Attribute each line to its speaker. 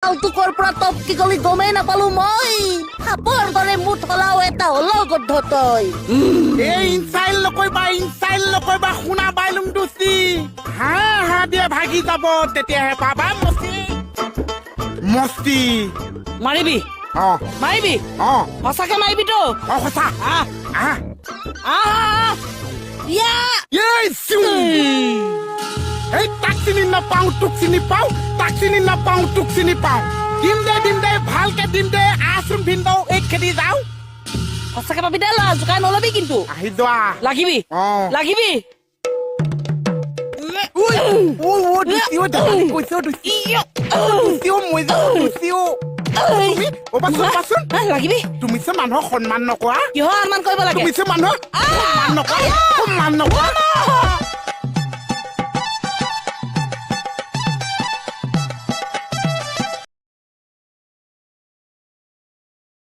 Speaker 1: চালটো ক'ৰ পৰা টপকি গলি গমেই নাপালো মই। সাপৰ দৰে মুঠ হলাও এটা হলেও গদ্ধ তই।
Speaker 2: এই ইনচাইল নকৰিবা, ইনচাইল নকৰিবা। শুনা বাইলুং দুচি, হা হা দিয়ে ভাগি যাব, তেতিয়াহে পাবা মস্তি মস্তি।
Speaker 3: মাৰিবি?
Speaker 2: অ।
Speaker 3: মাৰিবি?
Speaker 2: অ।
Speaker 3: সঁচাকে মাৰিবি তো?
Speaker 2: অ, সঁচা।
Speaker 3: আহ।
Speaker 2: আহ।
Speaker 3: আহ।
Speaker 1: ইয়া।
Speaker 2: এই চিউ, এই তাক চিনি নাপাওঁ, তোক চিনি পাওঁ। তাক চিনি নাপাওঁ, তোক চিনি পাওঁ। দিম দে, দিম দে, ভালকে দিম দে। আহচোন ভিনদেউ, এই খেদি যাওঁ।
Speaker 3: সঁচাকে পাবি দে ল'ৰা, জোকাই নলবি কিন্তু।
Speaker 2: আহি যোৱা।
Speaker 3: লাগিবি?
Speaker 2: অ।
Speaker 3: লাগিবি?
Speaker 2: ঐ ঐ ঐ, দুচি ঐ, ধেমালি কৈছে অ, দুচি অ, দুচি অ, মই যাওঁ, দুচি অ। তুমি অ, বাচোন বাচোন।
Speaker 3: হা, লাগিবি?
Speaker 2: তুমি যে মানুহক সন্মান নকৰা।
Speaker 3: কিহৰ সন্মান কৰিব লাগে?
Speaker 2: তুমি যে মানুহক সন্মান নকৰা, সন্মান নকৰা।